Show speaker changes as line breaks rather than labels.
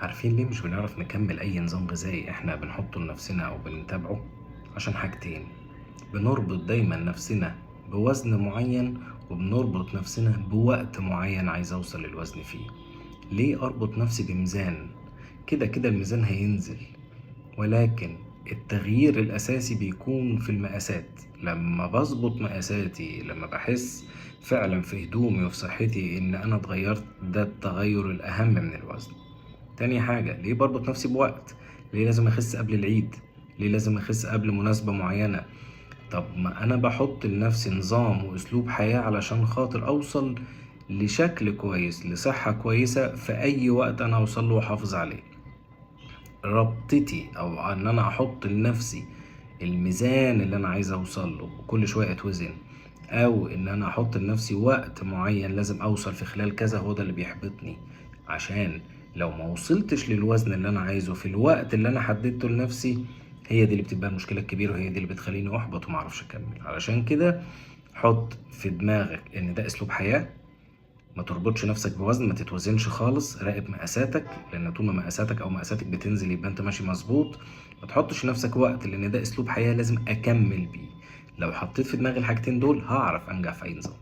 عارفين ليه مش بنعرف نكمل أي نظام غذائي إحنا بنحطه لنفسنا أو بنتابعه؟ عشان حاجتين: بنربط دايما نفسنا بوزن معين، وبنربط نفسنا بوقت معين عايز أوصل للوزن فيه. ليه أربط نفسي بميزان؟ كده كده الميزان هينزل، ولكن التغيير الأساسي بيكون في المقاسات. لما بظبط مقاساتي، لما بحس فعلا في هدومي وفي صحتي إن أنا اتغيرت، ده التغير الأهم من الوزن. تاني حاجة، ليه بربط نفسي بوقت؟ ليه لازم أخس قبل العيد؟ ليه لازم أخس قبل مناسبة معينة؟ طب ما أنا بحط لنفسي نظام وأسلوب حياة علشان خاطر أوصل لشكل كويس، لصحة كويسة في أي وقت أنا أوصل له وأحافظ عليه. ربطتي أو إن أنا أحط لنفسي الميزان اللي أنا عايز أوصل له وكل شوية أتوزن، أو إن أنا أحط لنفسي وقت معين لازم أوصل في خلال كذا، هو ده اللي بيحبطني. عشان لو ما وصلتش للوزن اللي أنا عايزه في الوقت اللي أنا حددته لنفسي، هي دي اللي بتبقى المشكلة الكبيرة، وهي دي اللي بتخليني أحبط وما أعرفش أكمل. علشان كده حط في دماغك إن ده أسلوب حياة، ما تربطش نفسك بوزن، ما تتوزنش خالص، راقب مقاساتك، لأن طول ما مقاساتك أو مقاساتك بتنزل يبقى أنت ماشي مظبوط. ما تحطش لنفسك وقت، لأن ده أسلوب حياة لازم أكمل بيه. لو حطيت في دماغي الحاجتين دول هعرف أنجح في أي نظام.